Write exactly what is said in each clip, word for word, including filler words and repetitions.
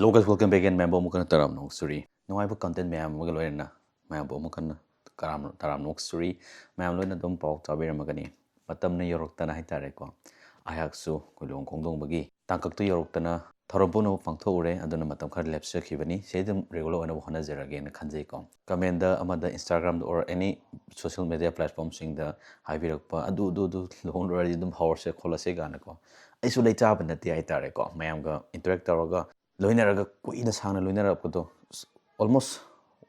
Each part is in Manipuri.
Folks, welcome back again, ꯃꯌꯥꯝꯕꯨ ꯑꯃꯨꯛ ꯍꯟꯅ ꯇꯔꯥꯝꯅ ꯑꯣꯛꯆꯔꯤ꯫ ꯅꯨꯡꯉꯥꯏꯕ content ꯃꯌꯥꯝ ꯑꯃꯒ ꯂꯣꯏꯅꯅ ꯃꯌꯥꯝꯕꯨ ꯑꯃꯨꯛ ꯍꯟꯅ ꯇꯔꯥꯝ-, ꯇꯔꯥꯝꯅ ꯑꯣꯛꯆꯔꯤ꯫ ꯃꯌꯥꯝ ꯂꯣꯏꯅ ꯑꯗꯨꯝ ꯄꯥꯎ ꯇꯥꯕꯤꯔꯝꯃꯒꯅꯤ꯫ ꯃꯇꯝꯅ ꯌꯧꯔꯛꯇꯅ ꯍꯥꯏꯇꯥꯔꯦꯀꯣ, ꯑꯩꯍꯥꯛꯁꯨ ꯑꯩꯈꯣꯏ ꯂꯨꯍꯣꯡ ꯈꯣꯡꯗꯣꯡꯕꯒꯤ ꯇꯥꯡꯀꯛꯇꯨ ꯌꯧꯔꯛꯇꯅ ꯊꯧꯔꯝ ꯄꯨꯝꯅꯃꯛ ꯄꯥꯡꯊꯣꯛꯎꯔꯦ꯫ ꯑꯗꯨꯅ ꯃꯇꯝ ꯈꯔ ꯂꯦꯞꯆꯈꯤꯕꯅꯤ꯫ ꯁꯤꯗꯩ ꯑꯗꯨꯝ regular ꯑꯣꯏꯅꯕ ꯍꯣꯠꯅꯖꯔꯒꯦꯅ ꯈꯟꯖꯩꯀꯣ꯫ Comment ꯑꯃꯗ, Instagram or any social media platform ꯁꯤꯡꯗ ꯍꯥꯏꯕꯤꯔꯛꯄ, "ꯑꯗꯨ, ꯑꯗꯨ, ꯑꯗꯨ ꯂꯨꯍꯣꯡ ꯂꯣꯏꯔꯗꯤ ꯑꯗꯨꯝ ꯍꯧꯔꯁꯦ ꯈꯣꯠꯂꯁꯦ" ꯀꯥꯏꯅꯀꯣ, ꯑꯩꯁꯨ ꯂꯩ ꯆꯥꯕ ꯅꯠꯇꯦ ꯍꯥꯏꯇꯥꯔꯦꯀꯣ꯫ ꯃꯌꯥꯝꯒ interact ꯇꯧꯔꯒ, ꯂꯣꯏꯅꯔꯒ, ꯀꯨꯏꯅ ꯁꯥꯡꯅ ꯂꯣꯏꯅꯔꯛꯄꯗꯣ, almost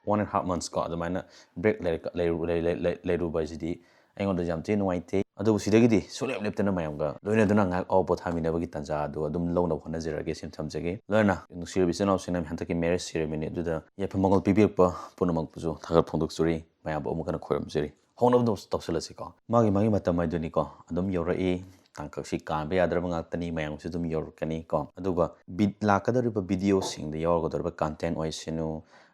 one and half months ꯀꯣ, ꯑꯗꯨꯃꯥꯏꯅ break ꯂꯩꯔ-, ꯂꯩꯔꯨ-, ꯂꯩ-, ꯂꯩ-, ꯂꯩ-, ꯂꯩꯔꯨꯕ ꯍꯥꯏꯁꯤꯗꯤ ꯑꯩꯉꯣꯟꯗ ꯌꯥꯝ ꯊꯤꯅ ꯅꯨꯡꯉꯥꯏꯇꯦ꯫ ꯑꯗꯨꯕꯨ ꯁꯤꯗꯒꯤꯗꯤ ꯁꯨꯡꯂꯦꯞ ꯂꯦꯞꯇꯅ ꯃꯌꯥꯝꯒ ꯂꯣꯏꯅꯗꯨꯅ ꯉꯥꯏꯍꯥꯛ ꯑꯋꯥ ꯄꯣꯊꯥꯃꯤꯟꯅꯕꯒꯤ ꯇꯥꯟꯖꯥ ꯑꯗꯨ ꯑꯗꯨꯝ ꯂꯧꯅꯕ ꯍꯣꯠꯅꯖꯔꯒꯦ ꯁꯤꯅ ꯊꯝꯖꯒꯦ꯫ ꯂꯣꯏꯅꯅ ꯅꯨꯡꯁꯤꯔꯕ ꯏꯆꯤꯜ ꯏꯅꯥꯎꯁꯤꯡꯅ ꯍꯟꯗꯛꯀꯤ marriage ceremony ꯑꯗꯨꯗ ꯌꯥꯏꯐ ꯃꯪꯒꯣꯜ ꯄꯤꯕꯤꯔꯛꯄ ꯄꯨꯝꯅꯃꯛꯄꯨꯁꯨ ꯊꯥꯒꯠ ꯐꯣꯡꯗꯣꯛꯆꯔꯤ, ꯃꯌꯥꯝꯕꯨ ꯑꯃꯨꯛ ꯍꯟꯅ ꯈꯣꯏꯔꯨꯝꯖꯔꯤ꯫ ꯍꯧꯅꯕ ꯇꯧ-, ꯇꯧꯁꯤꯜꯂꯁꯤꯀꯣ꯫ ꯃꯥꯒꯤ, ꯃꯥꯒꯤ ꯃꯇꯝ ꯍꯥꯏꯗꯨꯅꯤꯀꯣ, ꯑꯗꯨꯝ ꯌꯧꯔꯛꯏ꯫ ꯇꯥꯡꯀꯛꯁꯤ ꯀꯥꯟꯕ ꯌꯥꯗ꯭ꯔꯕ ꯉꯥꯛꯇꯅꯤ, ꯃꯌꯥꯝꯁꯨ ꯑꯗꯨꯝ ꯌꯧꯔꯛꯀꯅꯤꯀꯣ꯫ ꯑꯗꯨꯒ ꯕꯤꯠ ꯂꯥꯛꯀꯗꯧꯔꯤꯕ video ꯁꯤꯡꯗ ꯌꯥꯎꯔꯒꯗꯧꯔꯤꯕ content ꯑꯣꯏꯁꯅꯨ,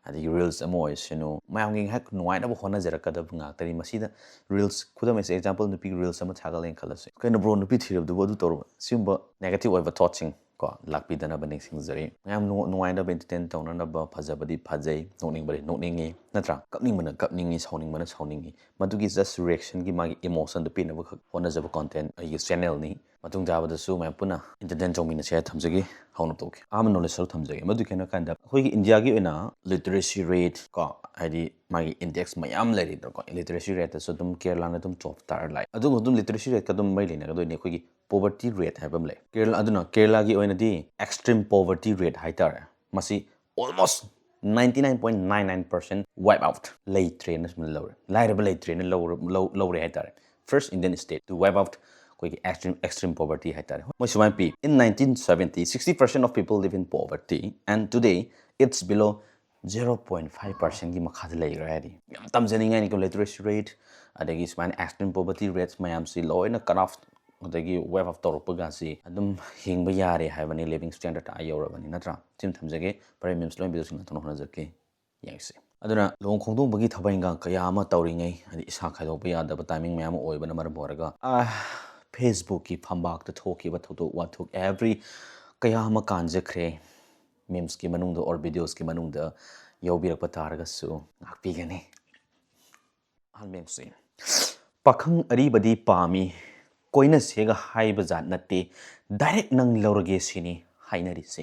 ꯑꯗꯒꯤ reels ꯑꯃ ꯑꯣꯏꯁꯅꯨ, ꯃꯌꯥꯝꯒꯤ ꯉꯥꯏꯍꯥꯛ ꯅꯨꯡꯉꯥꯏꯅꯕ ꯍꯣꯠꯅꯖꯔꯛꯀꯗꯕ ꯉꯥꯛꯇꯅꯤ꯫ ꯃꯁꯤꯗ reels, ꯈꯨꯗꯝ ꯑꯣꯏꯅ example, ꯅꯨꯄꯤꯒꯤ reels ꯑꯃ ꯊꯥꯒꯠꯂꯦꯅ ꯈꯜꯂꯁꯤ꯫ "ꯀꯩꯅꯣ bro, ꯅꯨꯄꯤ ꯊꯤꯔꯕꯗꯨꯕꯨ ꯑꯗꯨ ꯇꯧꯔꯕ?" ꯁꯤꯒꯨꯝꯕ negative ꯑꯣꯏꯕ thought ꯁꯤꯡ ꯀꯣ, ꯂꯥꯛꯄꯤꯗꯅꯕ ꯅꯤꯡꯁꯤꯡꯖꯔꯤ꯫ ꯃꯌꯥꯝ ꯅꯨꯡ-, ꯅꯨꯡꯉꯥꯏꯅꯕ, entertain ꯇꯧꯅꯅꯕ ꯐꯖꯕꯗꯤ ꯐꯖꯩ, ꯅꯣꯛꯅꯤꯡꯕꯗꯤ ꯅꯣꯛꯅꯤꯡꯉꯤ, ꯅꯠꯇ꯭ꯔꯥ? ꯀꯞꯅꯤꯡꯕꯅ ꯀꯞꯅꯤꯡꯉꯤ, ꯁꯥꯎꯅꯤꯡꯕꯅ ꯁꯥꯎꯅꯤꯡꯉꯤ꯫ ꯃꯗꯨꯒꯤ just reaction ꯒꯤ ꯃꯥꯒꯤ emotion ꯗꯨ ꯄꯤꯅꯕꯈꯛ ꯍꯣꯠꯅꯖꯕ content ꯑꯩꯒꯤ channel ꯅꯤ꯫ ꯃꯇꯨꯡ ꯇꯥꯕꯗꯁꯨ ꯃꯌꯥꯝ ꯄꯨꯟꯅ entertain ꯇꯧꯃꯤꯟꯅꯁꯦ ꯍꯥꯏꯅ ꯊꯝꯖꯒꯦ꯫ ꯍꯧꯅ ꯇꯧꯒꯦ꯫ ꯑꯍꯥꯟꯕ knowledge ꯁꯔꯨꯛ ꯊꯝꯖꯒꯦ꯫ ꯃꯗꯨ ꯀꯩꯅꯣ ꯍꯥꯏ ꯀꯥꯟꯗ ꯑꯩꯈꯣꯏꯒꯤ ꯏꯟꯗꯤꯌꯥꯒꯤ ꯑꯣꯏꯅ literacy rate ꯀꯣ, ꯍꯥꯏꯗꯤ ꯃꯥꯒꯤ index ꯃꯌꯥꯝ ꯂꯩꯔꯤꯗꯅꯀꯣ, literacy rate ꯇꯁꯨ ꯑꯗꯨꯝ ꯀꯦꯔꯂꯥꯅ ꯑꯗꯨꯝ top ꯇꯥꯔ ꯂꯥꯛꯑꯦ꯫ ꯑꯗꯨꯒ ꯑꯗꯨꯝ literacy rate ꯀ ꯑꯗꯨꯝ ꯃꯔꯤ ꯂꯩꯅꯒꯗꯣꯏꯅꯤ ꯑꯩꯈꯣꯏꯒꯤ poverty rate ꯍꯥꯏꯕ ꯑꯃ ꯂꯩ꯫ ꯀꯦꯔꯂꯥ, ꯑꯗꯨꯅ ꯀꯦꯔꯂꯥꯒꯤ ꯑꯣꯏꯅꯗꯤ extreme poverty rate ꯍꯥꯏꯇꯥꯔꯦ, ꯃꯁꯤ almost ninety nine point nine nine percent wipe out, ꯂꯩꯇ꯭ꯔꯦꯅ ꯁꯨꯃꯥꯏꯅ ꯂꯧꯔꯦ, ꯂꯥꯏꯔꯕ ꯂꯩꯇ꯭ꯔꯦꯅ ꯂꯧꯔ-, ꯂꯧ-, ꯂꯧꯔꯦ ꯍꯥꯏꯇꯥꯔꯦ꯫ First Indian state to wipe out ꯑꯩꯈꯣꯏꯒꯤ extreme, extreme poverty ꯍꯥꯏꯇꯥꯔꯦ꯫ ꯃꯣꯏ ꯁꯨꯃꯥꯏꯅ ꯄꯤ: "In nineteen seventy, sixty percent of people live in poverty, and today it's below zero point five percent ꯀꯤ ꯃꯈꯥꯗ ꯂꯩꯈ꯭ꯔꯦ" ꯍꯥꯏꯔꯤ꯫ ꯌꯥꯝ ꯇꯝꯖꯅꯤꯡꯉꯥꯏꯅꯤꯀꯣ, literacy rate, ꯑꯗꯒꯤ ꯁꯨꯃꯥꯏꯅ extreme poverty rates ꯃꯌꯥꯝꯁꯤ ꯂꯣꯏꯅ cut off, ꯑꯗꯒꯤ wipe out ꯇꯧꯔꯛꯄꯒꯁꯤ ꯑꯗꯨꯝ ꯍꯤꯡꯕ ꯌꯥꯔꯦ ꯍꯥꯏꯕꯅꯤ, living standard ꯑꯥ ꯌꯧꯔꯕꯅꯤ, ꯅꯠꯇ꯭ꯔꯥ? ꯁꯤꯃ ꯊꯝꯖꯒꯦ꯫ ꯐꯔꯦ, memes ꯂꯣꯏ video ꯁꯤꯡ ꯂꯥꯛꯊꯣꯛꯅ ꯍꯣꯠꯅꯖꯔꯛꯀꯦ꯫ ꯌꯦꯡꯁꯤ꯫ ꯑꯗꯨꯅ ꯂꯨꯍꯣꯡ ꯈꯣꯡꯗꯣꯡꯕꯒꯤ ꯊꯕꯛ ꯏꯟꯈꯥꯡ ꯀꯌꯥ ꯑꯃ ꯇꯧꯔꯤꯉꯩ, ꯍꯥꯏꯗꯤ ꯏꯁꯥ ꯈꯥꯏꯗꯣꯛꯄ ꯌꯥꯗꯕ timing ꯃꯌꯥꯝ ꯑꯃ ꯑꯣꯏꯕꯅ ꯃꯔꯝ ꯑꯣꯏꯔꯒ, ꯑꯥ, Facebook ꯀꯤ ꯐꯝꯕꯥꯛꯇ ꯊꯣꯛꯈꯤꯕ ꯊꯧꯗꯣꯛ ꯋꯥꯊꯣꯛ every ꯀꯌꯥ ꯑꯃ ꯀꯥꯟꯖꯈ꯭ꯔꯦ꯫ ꯃꯤꯝꯁꯀꯤ ꯃꯅꯨꯡꯗ ꯑꯣꯔ ꯚꯤꯗꯤꯑꯣꯁꯀꯤ ꯃꯅꯨꯡꯗ ꯌꯥꯎꯕꯤꯔꯛꯄ ꯇꯥꯔꯒꯁꯨ ꯉꯥꯛꯄꯤꯒꯅꯤ꯫ ꯑꯍꯥꯟꯕ ꯌꯦꯡꯁꯤ꯫ "ꯄꯥꯈꯪ ꯑꯔꯤꯕꯗꯤ ꯄꯥꯝꯃꯤ, ꯀꯣꯏꯅꯁꯦꯒ ꯍꯥꯏꯕ ꯖꯥꯠ ꯅꯠꯇꯦ, ꯗꯥꯏꯔꯦꯛ ꯅꯪ ꯂꯧꯔꯒꯦ ꯁꯤꯅꯤ ꯍꯥꯏꯅꯔꯤꯁꯦ"꯫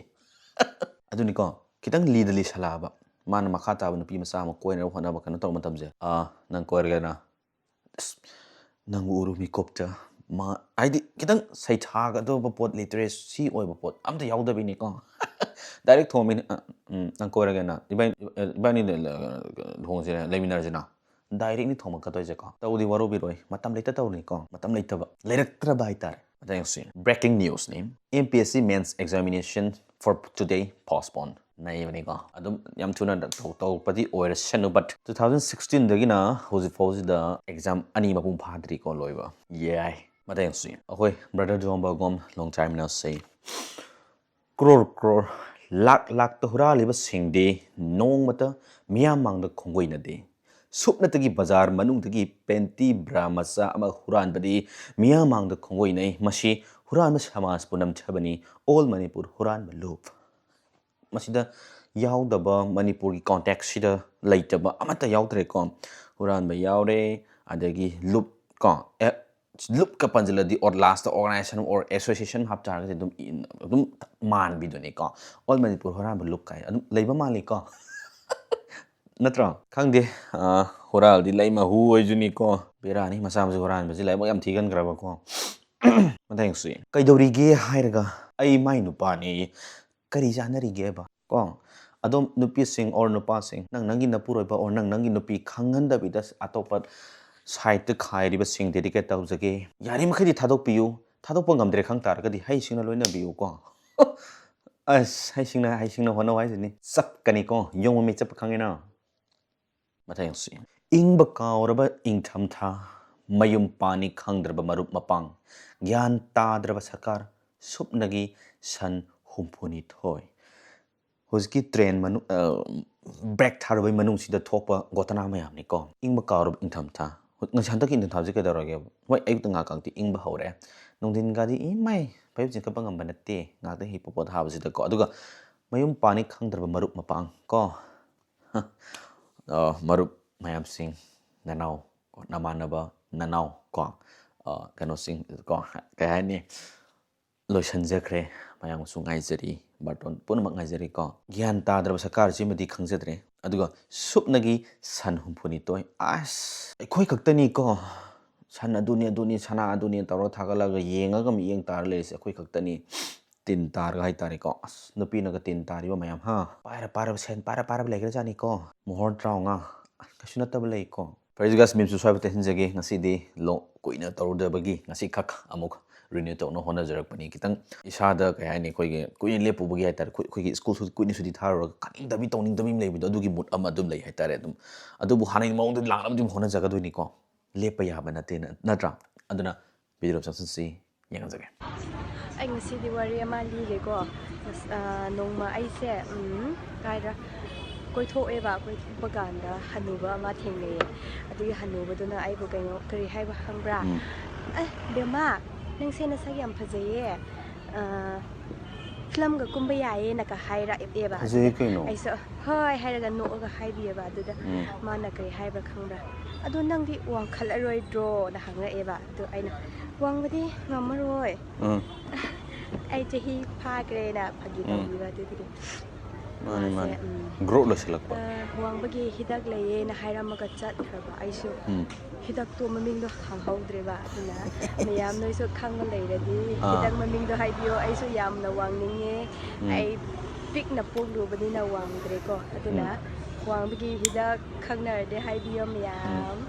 ꯑꯗꯨꯅꯤꯀꯣ, ꯈꯤꯇꯪ ꯂꯤꯗ ꯂꯤꯁꯜꯂꯛꯑꯕ, ꯃꯥꯅ ꯃꯈꯥ ꯇꯥꯕ ꯅꯨꯄꯤ ꯃꯆꯥ ꯑꯃ ꯀꯣꯏꯅꯕ ꯍꯣꯠꯅꯕ ꯀꯩꯅꯣ ꯇꯧꯕ ꯃꯇꯝꯁꯦ, "ꯑꯥ, ꯅꯪ ꯀꯣꯏꯔꯒꯅ ꯑꯁ, ꯅꯪ ꯎꯔꯨ ꯃꯤꯀꯨꯞꯇ", ꯃꯥ, ꯍꯥꯏꯗꯤ ꯈꯤꯇꯪ ꯁꯩꯊꯥꯒꯗꯧꯕ ꯄꯣꯠ, ꯂꯤꯇꯔꯦꯁꯤ ꯑꯣꯏꯕ ꯄꯣꯠ ꯑꯝꯇ ꯌꯥꯎꯗꯕꯤꯅꯤꯀꯣ꯫ ꯗꯥꯏꯔꯦꯛ ꯊꯣꯝꯃꯤꯅꯤ, "ꯑ, ꯎꯝ, ꯅꯪ ꯀꯣꯏꯔꯒꯅ ꯏꯕꯥꯅꯤ, ꯏꯕꯥꯅꯤ ꯂꯨꯍꯣꯡꯁꯤꯔ, ꯂꯩꯃꯤꯟꯅꯔꯁꯤꯅ"꯫ ꯗꯥꯏꯔꯦꯛꯅꯤ ꯊꯣꯝꯃꯛꯀꯗꯣꯏꯁꯦꯀꯣ꯫ ꯇꯧꯗꯤ ꯋꯥꯔꯧꯕꯤꯔꯣꯏ, ꯃꯇꯝ ꯂꯩꯇ ꯇꯧꯔꯤꯅꯤꯀꯣ, ꯃꯇꯝ ꯂꯩꯇꯕ, ꯂꯩꯔꯛꯇ꯭ꯔꯕ ꯍꯥꯏꯇꯥꯔꯦ꯫ ꯃꯊꯪ ꯌꯦꯡꯁꯤ꯫ Breaking newsꯅꯤ꯫ M P S C mains examination for today postpone꯫ ꯅꯩꯕꯅꯤꯀꯣ꯫ ꯑꯗꯨꯝ ꯌꯥꯝ ꯊꯨꯅ ꯇꯧ-, ꯇꯧꯔꯛꯄꯗꯤ ꯑꯣꯏꯔꯁꯅꯨ, but two thousand sixteenꯗꯒꯤꯅ ꯍꯧꯖꯤꯛ ꯐꯥꯎꯁꯤꯗ exam ꯑꯅꯤ ꯃꯄꯨꯡ ꯐꯥꯗ꯭ꯔꯤꯀꯣ ꯂꯣꯏꯕ꯫ ꯌꯥꯏ꯫ ꯃꯊꯪ ꯌꯦꯡꯁꯤ꯫ ꯑꯩꯈꯣꯏ brother ꯖꯣꯝꯕꯒꯣꯝ, long time no see꯫ Crore crore, ꯂꯥꯛ ꯂꯥꯛꯇ ꯍꯨꯔꯥꯜꯂꯤꯕꯁꯤꯡꯗꯤ ꯅꯣꯡꯃꯇ ꯃꯤꯌꯥꯝ ꯃꯥꯡꯗ ꯈꯣꯡꯒꯣꯏꯅꯗꯦ꯫ ꯁꯨꯞꯅꯇꯒꯤ ꯕꯖꯥꯔ ꯃꯅꯨꯡꯗꯒꯤ ꯄꯦꯟꯇꯤ ꯕ꯭ꯔꯥ ꯃꯆꯥ ꯑꯃ ꯍꯨꯔꯥꯟꯕꯗꯤ ꯃꯤꯌꯥꯝ ꯃꯥꯡꯗ ꯈꯣꯡꯒꯣꯏꯅꯩ꯫ ꯃꯁꯤ ꯍꯨꯔꯥꯟꯕ ꯁꯃꯥꯖꯄꯨ ꯅꯝꯊꯕꯅꯤ꯫ All Manipur ꯍꯨꯔꯥꯟꯕ ꯂꯨꯞ꯫ ꯃꯁꯤꯗ ꯌꯥꯎꯗꯕ, ꯃꯅꯤꯄꯨꯔꯒꯤ ꯀꯣꯟꯇꯦꯛꯁꯁꯤꯗ ꯂꯩꯇꯕ ꯑꯃꯠꯇ ꯌꯥꯎꯗ꯭ꯔꯦꯀꯣ꯫ ꯍꯨꯔꯥꯟꯕ ꯌꯥꯎꯔꯦ, ꯑꯗꯒꯤ ꯂꯨꯞ ꯀꯣ, ꯑꯦ, ꯂꯨꯞꯀ ꯄꯟꯁꯤꯜꯂꯗꯤ, or lastꯇ organization or association ꯍꯥꯞꯇꯥꯔꯒꯗꯤ ꯑꯗꯨꯝ ꯏ-, ꯑꯗꯨꯝ ꯃꯥꯟꯕꯤꯗꯨꯅꯤꯀꯣ꯫ All Manipur ꯍꯨꯔꯥꯟꯕ ꯂꯨꯞ ꯀꯥꯏ ꯑꯗꯨꯝ ꯂꯩꯕ ꯃꯥꯜꯂꯤꯀꯣ꯫ ꯅꯠꯇ꯭ꯔꯣ? ꯈꯪꯗꯦ, ꯑ, ꯍꯨꯔꯥꯜꯗꯤ ꯂꯩꯃ ꯍꯨ ꯑꯣꯏꯖꯨꯅꯤꯀꯣ꯫ ꯕꯦꯔꯥꯅꯤ, ꯃꯆꯥ ꯃꯁꯨ ꯍꯨꯔꯥꯟꯕꯁꯤ ꯂꯥꯏꯕꯛ ꯌꯥꯝ ꯊꯤꯒꯟꯈ꯭ꯔꯕꯀꯣ꯫ ꯃꯊꯪꯁꯤ, "ꯀꯩꯗꯧꯔꯤꯒꯦ ꯍꯥꯏꯔꯒ ꯑꯩ ꯃꯥꯏ ꯅꯨꯄꯥꯅꯦ"꯫ ꯀꯔꯤ ꯆꯥꯟꯅꯔꯤꯒꯦꯕ? ꯀꯣ? ꯑꯗꯣ ꯅꯨꯄꯤꯁꯤꯡ or ꯅꯨꯄꯥꯁꯤꯡ, ꯅꯪ ꯅꯪꯒꯤ ꯅꯄꯨꯔꯣꯏꯕ or ꯅꯪ ꯅꯪꯒꯤ ꯅꯨꯄꯤ ꯈꯪꯍꯟꯗꯕꯤꯗ ꯑꯇꯣꯞꯄ sideꯇ ꯈꯥꯏꯔꯤꯕꯁꯤꯡ dedicate ꯇꯧꯖꯒꯦ꯫ ꯌꯥꯔꯤꯃꯈꯩꯗꯤ ꯊꯥꯗꯣꯛꯄꯤꯌꯨ꯫ ꯊꯥꯗꯣꯛꯄ ꯉꯝꯗ꯭ꯔꯦ ꯈꯪ ꯇꯥꯔꯒꯗꯤ ꯍꯩꯁꯤꯡꯅ ꯂꯣꯏꯅꯕꯤꯌꯨꯀꯣ꯫ ꯑꯁ, ꯍꯩꯁꯤꯡꯅ, ꯍꯩꯁꯤꯡꯅ ꯍꯣꯠꯅꯧ ꯍꯥꯏꯁꯤꯅꯤ꯫ ꯆꯞꯀꯅꯤꯀꯣ, ꯌꯣꯡ ꯃꯃꯤ ꯆꯞꯄ ꯈꯪꯉꯤꯅ? ꯃꯊꯪꯁꯤ, "ꯏꯪꯕ ꯀꯥꯎꯔꯕ ꯏꯪꯊꯝꯊꯥ, ꯃꯌꯨꯝ ꯄꯥꯅꯤ ꯈꯪꯗ꯭ꯔꯕ ꯃꯔꯨꯞ ꯃꯄꯥꯡ, ꯒ꯭ꯌꯥꯟ ꯇꯥꯗ꯭ꯔꯕ ꯁꯔꯀꯥꯔ, ꯁꯨꯞꯅꯒꯤ ꯁꯟ ꯍꯨꯝꯐꯨꯅꯤꯊꯣꯏ"꯫ ꯍꯧꯖꯤꯛꯀꯤ train ꯃꯅꯨꯡ, ꯑ, break ꯊꯥꯔꯨꯕꯩ ꯃꯅꯨꯡꯁꯤꯗ ꯊꯣꯛꯄ ꯒꯣꯇꯅꯥ ꯃꯌꯥꯝꯅꯤꯀꯣ꯫ ꯏꯪꯕ ꯀꯥꯎꯔꯕ ꯏꯪꯊꯝꯊꯥ꯫ ꯍꯧ-, ꯉꯁꯤ ꯍꯟꯗꯛꯀꯤ ꯏꯪꯊꯝꯊꯥꯁꯦ ꯀꯩꯗꯧꯔꯒꯦ? ꯍꯣꯏ, ꯑꯌꯨꯛꯇ ꯉꯥꯏꯍꯥꯛꯇꯪꯗꯤ ꯏꯪꯕ ꯍꯧꯔꯦ꯫ ꯅꯨꯡꯊꯤꯟꯒꯗꯤ ꯏꯃꯥꯏ, ꯐꯩꯖꯨꯞ ꯆꯤꯡꯈꯠꯄ ꯉꯝꯕ ꯅꯠꯇꯦ, ꯉꯥꯏꯍꯥꯛꯇꯪ ꯍꯤꯞꯄ ꯄꯣꯊꯥꯕꯁꯤꯗꯀꯣ꯫ ꯑꯗꯨꯒ ꯃꯌꯨꯝ ꯄꯥꯅꯤ ꯈꯪꯗ꯭ꯔꯕ ꯃꯔꯨꯞ ꯃꯄꯥꯡ ꯀꯣ꯫ ꯑ, ꯃꯔꯨꯞ ꯃꯌꯥꯝꯁꯤꯡ, ꯅꯅꯥꯎ, ꯅꯃꯥꯟꯅꯕ, ꯅꯅꯥꯎ ꯀꯣ, ꯑ, ꯀꯩꯅꯣꯁꯤꯡ ꯀꯣ, ꯀꯩ ꯍꯥꯏꯅꯤ, ꯂꯣꯏꯁꯤꯟꯖꯈ꯭ꯔꯦ꯫ ꯃꯌꯥꯝꯁꯨ ꯉꯥꯏꯖꯔꯤ, ꯕꯥꯔꯇꯣꯟ ꯄꯨꯝꯅꯃꯛ ꯉꯥꯏꯖꯔꯤ ꯀꯣ꯫ ꯒ꯭ꯌꯥꯟ ꯇꯥꯗ꯭ꯔꯕ ꯁꯔꯀꯥꯔꯁꯤꯃꯗꯤ ꯈꯪꯖꯗ꯭ꯔꯦ꯫ ꯑꯗꯨꯒ ꯁꯨꯞꯅꯒꯤ ꯁꯟ ꯍꯨꯝꯐꯨꯅꯤꯊꯣꯏ, ꯑꯁ, ꯑꯩꯈꯣꯏ ꯈꯛꯇꯅꯤ ꯀꯣ꯫ ꯁꯟ ꯑꯗꯨꯅꯤ, ꯑꯗꯨꯅꯤ, ꯁꯅꯥ ꯑꯗꯨꯅꯤ ꯇꯧꯔꯒ ꯊꯥꯒꯠꯂꯒ ꯌꯦꯡꯉꯒ ꯃꯤꯠꯌꯦꯡ ꯇꯥꯔ ꯂꯩꯔꯤꯁꯦ ꯑꯩꯈꯣꯏ ꯈꯛꯇꯅꯤ꯫ ꯇꯤꯟ ꯇꯥꯔꯒ ꯍꯥꯏꯇꯥꯔꯦꯀꯣ꯫ ꯑꯁ, ꯅꯨꯄꯤꯅꯒ ꯇꯤꯟ ꯇꯥꯔꯤꯕ ꯃꯌꯥꯝ, ꯍꯥ? ꯄꯥꯏꯔ ꯄꯥꯏꯔꯕ ꯁꯦꯟ ꯄꯥꯏꯔ ꯄꯥꯏꯔꯕ ꯂꯩꯈ꯭ꯔꯖꯥꯠꯅꯤꯀꯣ꯫ ꯃꯣꯍꯣꯔ ꯇꯔꯥꯃꯉꯥ꯫ ꯑꯁ, ꯀꯩꯁꯨ ꯅꯠꯇꯕ ꯂꯩꯀꯣ꯫ ꯐꯔꯦ ꯒꯥꯏꯁ, ꯃꯤꯝꯁꯨ ꯁ꯭ꯋꯥꯏꯐꯥꯎ ꯇꯦꯟꯁꯤꯟꯖꯒꯦ꯫ ꯉꯁꯤꯗꯤ ꯂꯣ-, ꯀꯨꯏꯅ ꯇꯧꯔꯨꯗꯕꯒꯤ ꯉꯁꯤꯈꯛ ꯑꯃꯨꯛ ꯔꯤꯅ꯭ꯌꯨ ꯇꯧꯅ ꯍꯣꯠꯅꯖꯔꯛꯄꯅꯤ꯫ ꯈꯤꯇꯪ ꯏꯁꯥꯗ, ꯀꯩ ꯍꯥꯏꯅꯤ, ꯑꯩꯈꯣꯏꯒꯤ ꯀꯨꯏꯅ ꯂꯦꯞꯄꯨꯕꯒꯤ ꯍꯥꯏꯇꯥꯔꯦ, ꯑꯩꯈꯣꯏ-, ꯑꯩꯈꯣꯏꯒꯤ ꯁ꯭ꯀꯨꯜꯁꯨ ꯀꯨꯏꯅ ꯁꯨꯇꯤ ꯊꯥꯔꯨꯔꯒ ꯀꯥꯅꯤꯡꯗꯕꯤ ꯇꯧꯅꯤꯡꯗꯕꯤ ꯑꯃ ꯂꯩꯕꯗꯣ, ꯑꯗꯨꯒꯤ ꯃꯨꯠ ꯑꯃ ꯑꯗꯨꯝ ꯂꯩ ꯍꯥꯏꯇꯥꯔꯦ꯫ ꯑꯗꯨꯝ, ꯑꯗꯨꯕꯨ ꯍꯥꯟꯅꯒꯤ ꯃꯑꯣꯡꯗ ꯂꯥꯛꯅꯕꯗꯤ ꯑꯗꯨꯝ ꯍꯣꯠꯅꯖꯒꯗꯣꯏꯅꯤꯀꯣ꯫ ꯂꯦꯞꯄ ꯌꯥꯕ ꯅꯠꯇꯦ, ꯅꯠꯇ꯭ꯔꯥ? ꯑꯗꯨꯅ ꯚꯤꯗꯤꯑꯣ ꯆꯪꯁꯤꯟꯁꯤ, ꯌꯦꯡꯍꯟꯖꯒꯦ꯫ ꯑꯩ ꯉꯁꯤꯗꯤ ꯋꯥꯔꯤ ꯑꯃ ꯂꯤꯒꯦꯀꯣ꯫ ꯑꯁ, ꯑ, ꯅꯣꯡꯃ ꯑꯩꯁꯦ, ꯎꯝ, ꯀꯥꯏꯗ ꯀꯣꯏꯊꯣꯛꯑꯦꯕ꯫ ꯀꯣꯏꯊꯣꯛꯄ ꯀꯥꯟꯗ ꯍꯅꯨꯕ ꯑꯃ ꯊꯦꯡꯅꯩꯌꯦ꯫ ꯑꯗꯨꯒꯤ ꯍꯅꯨꯕꯗꯨꯅ ꯑꯩꯕꯨ ꯀꯩꯅꯣ, ꯀꯔꯤ ꯍꯥꯏꯕ ꯈꯪꯕ꯭ꯔꯥ? ꯎꯝ꯫ "ꯑꯦ, ꯕꯦꯝꯃ, ꯅꯪꯁꯦ ꯅꯁꯛ ꯌꯥꯝ ꯐꯖꯩꯌꯦ꯫ ꯑ, ꯐꯤꯂꯝꯒ ꯀꯨꯝꯕ ꯌꯥꯏꯌꯦꯅꯒ ꯍꯥꯏꯔꯛꯑꯦꯕ꯫ ꯐꯖꯩ ꯑꯗꯨꯗ ꯀꯩꯅꯣ꯫ ꯑꯩꯁꯨ ꯍꯣꯏ ꯍꯥꯏꯔꯒ ꯅꯣꯛꯑꯒ ꯍꯥꯏꯕꯤꯌꯦꯕ꯫ ꯑꯗꯨꯗ ꯎꯝ꯫ ꯃꯥꯅ ꯀꯔꯤ ꯍꯥꯏꯕ꯭ꯔꯥ ꯈꯪꯕ꯭ꯔꯥ? "ꯑꯗꯣ ꯅꯪꯗꯤ ꯋꯥꯡꯈꯠꯂꯔꯣꯏꯗ꯭ꯔꯣꯅ?" ꯍꯪꯉꯛꯑꯦꯕ꯫ ꯑꯗꯣ ꯑꯩꯅ, "ꯋꯥꯡꯕꯗꯤ ꯉꯝꯃꯔꯣꯏ꯫ ꯎꯝ꯫ ꯑꯩ ꯆꯍꯤ ꯐꯥꯈ꯭ꯔꯦꯅ" ꯐꯥꯒꯤ ꯎꯝ꯫ ꯇꯧꯕꯤꯕ꯫ ꯑꯗꯨꯗꯒꯤ ꯃꯥꯅꯤ, ꯃꯥꯁꯦ, ꯃꯥꯅꯤ꯫ ꯎꯝ, ꯒ꯭ꯔꯣꯠ ꯂꯣꯏꯁꯤꯜꯂꯛꯄ꯫ ꯑ, ꯋꯥꯡꯕꯒꯤ ꯍꯤꯗꯥꯛ ꯂꯩꯌꯦꯅ ꯍꯥꯏꯔꯝꯃꯒ ꯆꯠꯈ꯭ꯔꯕ꯫ ꯑꯩꯁꯨ ꯎꯝ꯫ ꯍꯤꯗꯥꯛꯇꯣ ꯃꯃꯤꯡꯗꯣ ꯈꯪꯍꯧꯗ꯭ꯔꯦꯕ꯫ ꯑꯗꯨꯅ ꯃꯌꯥꯝ ꯅꯣꯏꯁꯨ ꯈꯪꯕ ꯂꯩꯔꯗꯤ ꯑꯥ꯫ ꯍꯤꯗꯥꯛ ꯃꯃꯤꯡꯗꯣ ꯍꯥꯏꯕꯤꯌꯣ꯫ ꯑꯩꯁꯨ ꯌꯥꯝꯅ ꯋꯥꯡꯅꯤꯡꯉꯦ꯫ ꯎꯝ꯫ ꯑꯩ ꯄꯤꯛꯅ ꯄꯣꯛꯂꯨꯕꯅꯤꯅ ꯋꯥꯡꯗ꯭ꯔꯦꯀꯣ꯫ ꯑꯗꯨꯅ ꯎꯝ꯫ ꯋꯥꯡꯕꯒꯤ ꯍꯤꯗꯥꯛ ꯈꯪꯅꯔꯗꯤ ꯍꯥꯏꯕꯤꯌꯣ ꯃꯌꯥꯝ꯫ ꯎꯝ꯫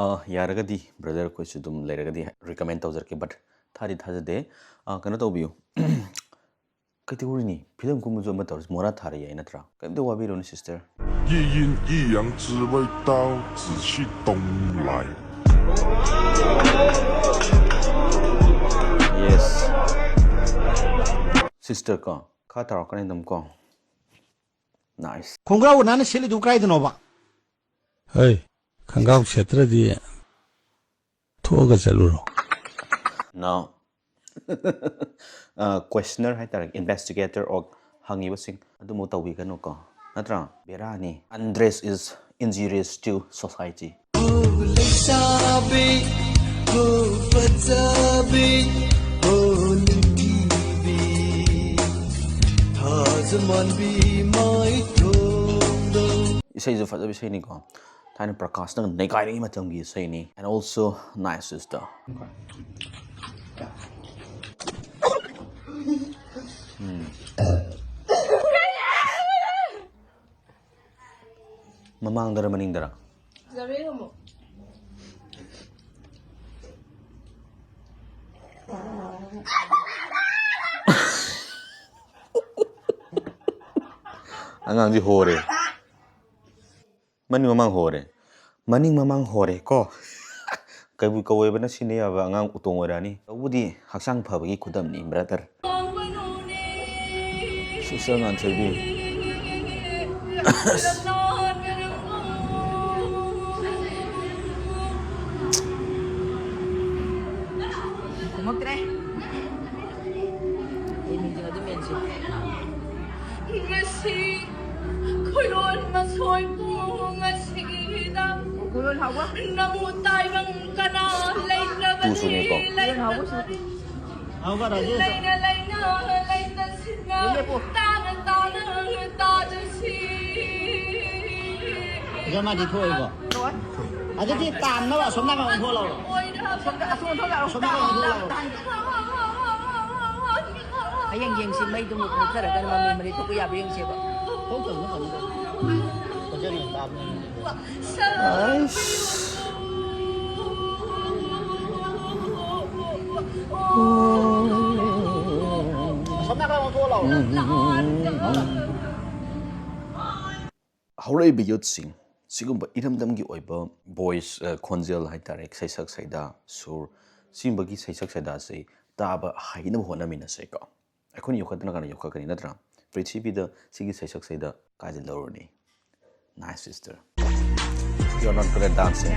ꯑ, ꯌꯥꯔꯒꯗꯤ ꯕ꯭ꯔꯗꯔ ꯑꯩꯈꯣꯏꯁꯨ ꯑꯗꯨꯝ ꯂꯩꯔꯒꯗꯤ ꯔꯤꯀꯃꯦꯟ ꯇꯧꯖꯔꯛꯀꯦ, but ꯊꯥꯗꯤ ꯊꯥꯖꯗꯦ꯫ ꯑ, ꯀꯩꯅꯣ ꯇꯧꯕꯤꯌꯨ꯫ ꯀꯦꯇꯦꯒꯣꯔꯤꯅꯤ꯫ ꯐꯤꯂꯝ ꯀꯨꯝꯕꯁꯨ ꯑꯃ ꯇꯧꯔꯁꯤ꯫ ꯃꯣꯔꯥ ꯊꯥꯔ ꯌꯥꯏ ꯅꯠꯇ꯭ꯔꯥ? ꯀꯩꯝꯇ ꯋꯥꯕꯤꯔꯨꯅꯨ, ꯁꯤꯁꯇꯔ꯫ 一阴一阳之谓道，子虚东来。 Yes꯫ ꯁꯤꯁꯇꯔ ꯀꯣ, ꯈꯥ ꯇꯥꯔꯛꯀꯅꯤ ꯑꯗꯨꯝ ꯀꯣ꯫ Nice꯫ ꯈꯣꯡꯒ꯭ꯔꯥꯎ ꯅꯥꯟꯅ ꯁꯦꯠꯂꯤꯗꯨ ꯀꯥꯏꯗꯅꯣꯕ? ꯍꯩ, ꯈꯣꯡꯒ꯭ꯔꯥꯎ ꯁꯦꯠꯇ꯭ꯔꯗꯤ ꯊꯣꯛꯑꯒ ꯆꯠꯂꯨꯔꯣ꯫ Now, ꯑ, questioner ꯍꯥꯏꯇꯥꯔꯦ, investigator or ꯍꯪꯉꯤꯕꯁꯤꯡ ꯑꯗꯨꯃꯛ ꯇꯧꯕꯤꯒꯅꯨꯀꯣ, ꯅꯠꯇ꯭ꯔꯥ? ꯕꯦꯔꯥꯅꯤ꯫ Undress is injurious to society. ꯏꯁꯩꯁꯨ ꯐꯖꯕ ꯏꯁꯩꯅꯤꯀꯣ, ꯊꯥꯏꯅ ꯄ꯭ꯔꯀꯥꯁꯅ ꯅꯩꯒꯥꯏꯔꯤꯉꯩ ꯃꯇꯝꯒꯤ ꯏꯁꯩꯅꯤ꯫ And also Nice Sister. ꯎꯝ꯫ ꯃꯃꯥꯡꯗꯔ ꯃꯅꯤꯡꯗꯔ? ꯑꯉꯥꯡꯁꯤ ꯍꯣꯔꯦ꯫ ꯃꯅꯤꯡ ꯃꯃꯥꯡ ꯍꯣꯔꯦ꯫ ꯃꯅꯤꯡ ꯃꯃꯥꯡ ꯍꯣꯔꯦ ꯀꯣ꯫ ꯀꯩꯕꯨ ꯀꯧꯋꯦꯕꯅ ꯁꯤꯟꯅ ꯌꯥꯕ ꯑꯉꯥꯡ ꯎꯇꯣꯡ ꯑꯣꯏꯔꯛꯑꯅꯤ꯫ ꯇꯧꯕꯨꯗꯤ ꯍꯛꯆꯥꯡ ꯐꯕꯒꯤ ꯈꯨꯗꯝꯅꯤ, brother꯫ Sister ꯉꯥꯟꯊꯣꯏꯕꯤ꯫ ꯈꯨꯝꯃꯛꯇ꯭ꯔꯦ꯫ ꯑꯩ ꯃꯤꯡꯁꯦ ꯑꯗꯨꯝ ꯃꯦꯟꯁꯤ꯫ ꯉꯁꯤ ꯈꯣꯏꯔꯣꯟ ꯃꯁꯣꯏꯕꯨ ꯉꯁꯤꯒꯤꯗ ꯈꯣꯏꯔꯣꯟ ꯍꯥꯎꯕ? ꯅꯃꯨ ꯇꯥꯏꯕꯪ ꯀꯅꯥ ꯂꯩꯇꯕꯅꯤ꯫ ꯇꯨꯁꯨꯅꯦꯀꯣ꯫ ꯈꯣꯏꯔꯣꯟ ꯍꯥꯎꯕ ꯁꯨ꯫ ꯂꯩꯅ ꯂꯩꯅ ꯂꯩꯅ ꯁꯤꯟꯅ ꯂꯦꯞꯄꯣ꯫ ꯇꯥꯅ ꯇꯥꯅ ꯇꯥꯗꯁꯤ꯫ ꯏꯆꯥ ꯃꯥꯗꯤ ꯊꯣꯛꯑꯣꯏꯀꯣ? ꯊꯣꯛꯑꯣꯏ꯫ ꯑꯗꯨꯗꯤ ꯇꯥꯝꯅꯕ ꯑꯁꯣꯝ ꯅꯥꯀꯟ ꯑꯣꯟꯊꯣꯛꯑ ꯂꯥꯎꯔꯣ꯫ ꯑꯁꯣꯝꯗ, ꯑꯁꯣꯝ ꯑꯣꯟꯊꯣꯛ ꯂꯥꯎꯔꯣ꯫ ꯑꯁꯣꯝ ꯅꯥꯀꯟ ꯑꯣꯟꯊꯣꯛꯑ ꯂꯥꯎꯔꯣ꯫ ꯍꯌꯦꯡ ꯌꯦꯡꯁꯤ, ꯃꯩꯗꯨ ꯃꯨꯠ-, ꯃꯨꯠꯊꯔꯒ ꯃꯃꯤ ꯃꯔꯤ ꯊꯣꯛꯄ ꯌꯥꯕ꯭ꯔꯥ ꯌꯦꯡꯁꯦꯕ꯫ ꯊꯣꯛꯇꯕꯅ ꯐꯅꯤꯗ꯫ ꯐꯖꯅ ꯇꯥꯕꯅꯤ꯫ ꯑꯩꯁ꯫ ꯑꯁꯣꯝ ꯅꯥꯀꯟ ꯑꯣꯟꯊꯣꯛꯑ ꯂꯥꯎꯔꯣ꯫ ꯍꯧꯔꯛꯏꯕ youthꯁꯤꯡ, ꯁꯤꯒꯨꯝꯕ ꯏꯔꯝꯗꯝꯒꯤ ꯑꯣꯏꯕ voice, ꯑ, ꯈꯣꯟꯖꯦꯜ ꯍꯥꯏꯇꯥꯔꯦ, ꯁꯩꯁꯛ ꯁꯩꯗꯥ, ꯁꯨꯔ, ꯁꯤꯒꯨꯝꯕꯒꯤ ꯁꯩꯁꯛ ꯁꯩꯗꯥꯁꯦ ꯇꯥꯕ ꯍꯩꯅꯕ ꯍꯣꯠꯅꯃꯤꯟꯅꯁꯦꯀꯣ꯫ ꯑꯩꯈꯣꯏꯅ ꯌꯣꯛꯈꯠꯇꯅ ꯀꯅꯥ ꯌꯣꯛꯈꯠꯀꯅꯤ, ꯅꯠꯇ꯭ꯔꯥ? ꯄ꯭ꯔꯤꯊꯤꯕꯤꯗ ꯁꯤꯒꯤ ꯁꯩꯁꯛ ꯁꯩꯗꯥ ꯀꯥꯏꯗ ꯂꯧꯔꯨꯅꯤ? Nice Sister. You're not good at dancing.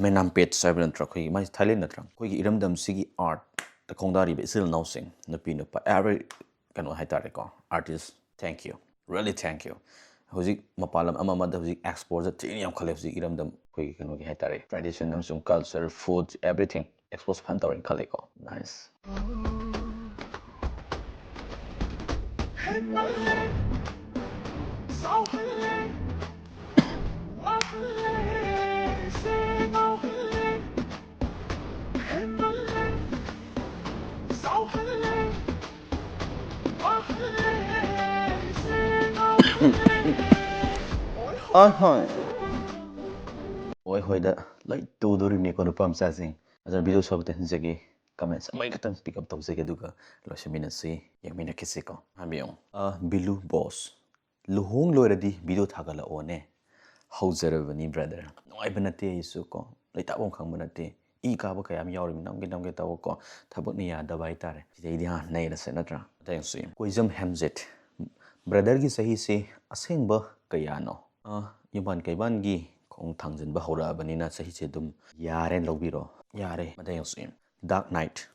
ꯃꯩꯅꯥꯝ ꯄꯦꯠꯁ ꯍꯥꯏꯕ ꯅꯠꯇ꯭ꯔꯥ, ꯑꯩꯈꯣꯏꯒꯤ ꯃꯥꯏ ꯊꯥꯏꯂꯦꯟ ꯅꯠꯇ꯭ꯔꯥ, ꯑꯩꯈꯣꯏꯒꯤ ꯏꯔꯝꯗꯝꯁꯤꯒꯤ ꯑꯥꯔꯠꯇ ꯈꯣꯡꯗꯥꯔꯤꯕ ꯏꯆꯤꯜ ꯏꯅꯥꯎꯁꯤꯡ, ꯅꯨꯄꯤ ꯅꯨꯄꯥ, every ꯀꯩꯅꯣ ꯍꯥꯏꯇꯥꯔꯦꯀꯣ, artist, thank you, really thank you. ꯍꯧꯖꯤꯛ ꯃꯄꯥꯟ ꯂꯝ ꯑꯃ ꯑꯃꯗ ꯍꯧꯖꯤꯛ ꯑꯦꯛꯁꯄꯣꯖꯔ ꯊꯤꯅ ꯌꯥꯝꯈꯠꯂꯦ ꯍꯧꯖꯤꯛ ꯏꯔꯝꯗꯝ ꯑꯩꯈꯣꯏꯒꯤ ꯀꯩꯅꯣꯒꯤ ꯍꯥꯏꯇꯥꯔꯦ, tradition ꯑꯃꯁꯨꯡ culture, food, everything expose ꯐꯖꯅ ꯇꯧꯔꯦꯅ ꯈꯜꯂꯦꯀꯣ꯫ Nice. ꯑꯍꯣꯏ꯫ ꯍꯣꯏ ꯍꯣꯏꯗ ꯂꯣꯏ ꯇꯨꯗꯣꯔꯤꯕꯅꯤꯀꯣ ꯅꯨꯄꯥ ꯃꯆꯥꯁꯤꯡ꯫ ꯑꯗꯨꯅ video ꯁꯣ ꯈꯛꯇ ꯍꯟꯖꯒꯦ, comments ꯑꯃꯈꯛꯇꯪ pick up ꯇꯧꯖꯒꯦ, ꯑꯗꯨꯒ ꯂꯣꯏꯁꯤꯟꯃꯤꯟꯅꯁꯤ, ꯌꯦꯡꯃꯤꯟꯅꯈꯤꯁꯤꯀꯣ꯫ ꯍꯥꯏꯕꯤꯌꯨ꯫ ꯑ, ꯕꯤꯂꯨ ꯕꯣꯁ, "ꯂꯨꯍꯣꯡ ꯂꯣꯏꯔꯗꯤ video ꯊꯥꯒꯠꯂꯛꯑꯣꯅꯦ꯫ ꯍꯧꯖꯔꯕꯅꯤ brother꯫ ꯅꯨꯡꯉꯥꯏꯕ ꯅꯠꯇꯦ ꯑꯩꯁꯨ ꯀꯣ, ꯂꯩꯇꯥꯐꯝ ꯈꯪꯕ ꯅꯠꯇꯦ꯫ ꯏ ꯀꯥꯕ ꯀꯌꯥ ꯑꯃ ꯌꯥꯎꯔꯤꯕꯅꯤ, ꯅꯝꯒꯦ ꯅꯝꯒꯦ ꯇꯧꯕ ꯀꯣ, ꯊꯕꯛꯅ ꯌꯥꯗꯕ ꯍꯥꯏꯇꯥꯔꯦ꯫ ꯁꯤꯗꯩꯗꯤ ꯍꯥ ꯅꯩꯔꯁꯦ ꯅꯠꯇ꯭ꯔꯥ?" ꯑꯇꯩꯁꯨ ꯌꯦꯡꯉꯨ꯫ ꯀꯣꯏꯖꯝ ꯍꯦꯝꯖꯦꯠ, "Brotherꯒꯤ ꯆꯍꯤꯁꯤ ꯑꯁꯦꯡꯕ ꯀꯌꯥꯅꯣ?" ꯑ, ꯌꯨꯝꯕꯥꯟ ꯀꯩꯕꯥꯟꯒꯤ ꯈꯣꯡ ꯊꯥꯡꯖꯤꯟꯕ ꯍꯧꯔꯛꯑꯕꯅꯤꯅ ꯆꯍꯤꯁꯦ ꯑꯗꯨꯝ ꯌꯥꯔꯦꯅ ꯂꯧꯕꯤꯔꯣ꯫ ꯌꯥꯔꯦ꯫ ꯃꯊꯪ ꯌꯦꯡꯁꯤ꯫ Dark Knight꯫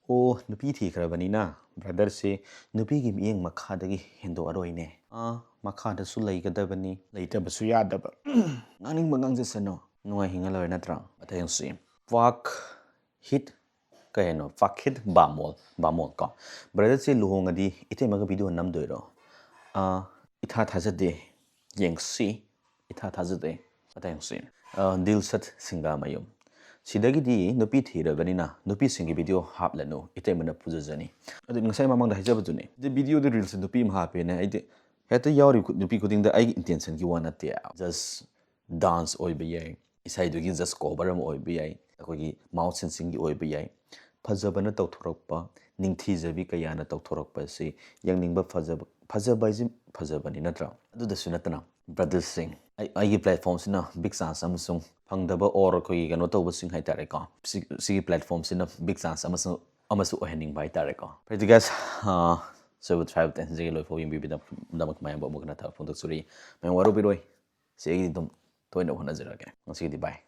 "ꯑꯣ, ꯅꯨꯄꯤ ꯊꯤꯈ꯭ꯔꯕꯅꯤꯅ brotherꯁꯦ ꯅꯨꯄꯤꯒꯤ ꯃꯤꯠꯌꯦꯡ ꯃꯈꯥꯗꯒꯤ ꯍꯦꯟꯗꯣꯛꯑꯔꯣꯏꯅꯦ꯫ ꯑ, ꯃꯈꯥꯗꯁꯨ ꯂꯩꯒꯗꯕꯅꯤ, ꯂꯩꯇꯕꯁꯨ ꯌꯥꯗꯕ꯫ ꯉꯥꯡꯅꯤꯡꯕ ꯉꯥꯡꯖꯁꯅꯨ, ꯅꯨꯡꯉꯥꯏ ꯍꯤꯡꯉ ꯂꯣꯏꯔꯦ ꯅꯠꯇ꯭ꯔꯥ?" ꯃꯊꯪ ꯌꯦꯡꯁꯤ꯫ ꯐꯥꯛ ꯍꯤꯠ ꯀꯩꯅꯣ, ꯐꯥꯈꯤꯠ ꯕꯥꯃꯣꯜ, ꯕꯥꯃꯣꯜ ꯀꯣ꯫ "Brotherꯁꯦ ꯂꯨꯍꯣꯡꯉꯗꯤ ꯏꯇꯩꯃꯒ video ꯅꯝꯗꯣꯏꯔꯣ?" ꯑ, ꯏꯊꯥ ꯊꯥꯖꯗꯦ꯫ ꯌꯦꯡꯁꯤ꯫ ꯏꯊꯥ ꯊꯥꯖꯗꯦ꯫ ꯃꯊꯪ ꯌꯦꯡꯁꯤ꯫ ꯑ, ꯗꯤꯜꯁꯠ ꯁꯤꯡꯒꯥꯃꯌꯨꯝ꯫ "ꯁꯤꯗꯒꯤꯗꯤ ꯅꯨꯄꯤ ꯊꯤꯔꯕꯅꯤꯅ ꯅꯨꯄꯤꯁꯤꯡꯒꯤ video ꯍꯥꯞꯂꯅꯨ, ꯏꯇꯩꯃꯅ ꯄꯨꯖꯖꯅꯤ꯫" ꯑꯗꯨ ꯉꯁꯥꯏ ꯃꯃꯥꯡꯗ ꯍꯥꯏꯖꯕꯗꯨꯅꯤ꯫ ꯑꯗꯨ videoꯗ reelsꯇ ꯅꯨꯄꯤ ꯑꯃ ꯍꯥꯞꯄꯦꯅ ꯑꯩꯗꯤ ꯍꯦꯛꯇ ꯌꯥꯎꯔꯤ ꯈꯨ-, ꯅꯨꯄꯤ ꯈꯨꯗꯤꯡꯗ ꯑꯩꯒꯤ intentionꯒꯤ ꯋꯥ ꯅꯠꯇꯦ꯫ Just dance ꯑꯣꯏꯕ ꯌꯥꯏ, ꯏꯁꯩꯗꯨꯒꯤ just cover ꯑꯃ ꯑꯣꯏꯕ ꯌꯥꯏ, ꯑꯩꯈꯣꯏꯒꯤ ꯃꯥꯎ ꯁꯤꯟꯁꯤꯡꯒꯤ ꯑꯣꯏꯕ ꯌꯥꯏ꯫ ꯐꯖꯕꯅ ꯇꯧꯊꯣꯔꯛꯄ, ꯅꯤꯡꯊꯤꯖꯕꯤ ꯀꯌꯥꯅ ꯇꯧꯊꯣꯔꯛꯄ ꯑꯁꯤ ꯌꯦꯡꯅꯤꯡꯕ, ꯐꯖꯕ, ꯐꯖꯕ ꯍꯥꯏꯁꯤ ꯐꯖꯕꯅꯤ ꯅꯠꯇ꯭ꯔꯥ? ꯑꯗꯨꯗꯁꯨ ꯅꯠꯇꯅ brotherꯁꯤꯡ, ꯑꯩ, ꯑꯩꯒꯤ platformꯁꯤꯅ big chance ꯑꯃꯁꯨꯡ ꯐꯪꯗꯕ or ꯑꯩꯈꯣꯏꯒꯤ ꯀꯩꯅꯣ ꯇꯧꯕꯁꯤꯡ ꯍꯥꯏꯇꯥꯔꯦꯀꯣ, ꯁꯤ-, ꯁꯤꯒꯤ platformꯁꯤꯅ big chance ꯑꯃꯁꯨꯡ, ꯑꯃꯁꯨ ꯑꯣꯏꯍꯟꯅꯤꯡꯕ ꯍꯥꯏꯇꯥꯔꯦꯀꯣ꯫ Pretty guys, ꯑ, ꯁꯣꯏꯕ ꯊ꯭ꯔꯥꯏꯕ ꯇꯦꯟꯁꯤꯒꯤ ꯂꯣꯏꯐꯥꯎ ꯌꯦꯡꯕꯤꯕꯒꯤꯗꯃꯛ ꯃꯌꯥꯝꯕꯨ ꯑꯃꯨꯛ ꯍꯟꯅ ꯊꯥꯒꯠꯄ ꯐꯣꯡꯗꯣꯛꯆꯔꯤ꯫ ꯃꯌꯥꯝ ꯋꯥꯔꯧꯕꯤꯔꯣꯏ, ꯁꯤ ꯑꯩꯒꯤꯗꯤ ꯑꯗꯨꯝ ꯇꯣꯏꯅ ꯍꯣꯠꯅꯖꯔꯛꯀꯦ꯫ ꯉꯁꯤꯒꯤꯗꯤ bye꯫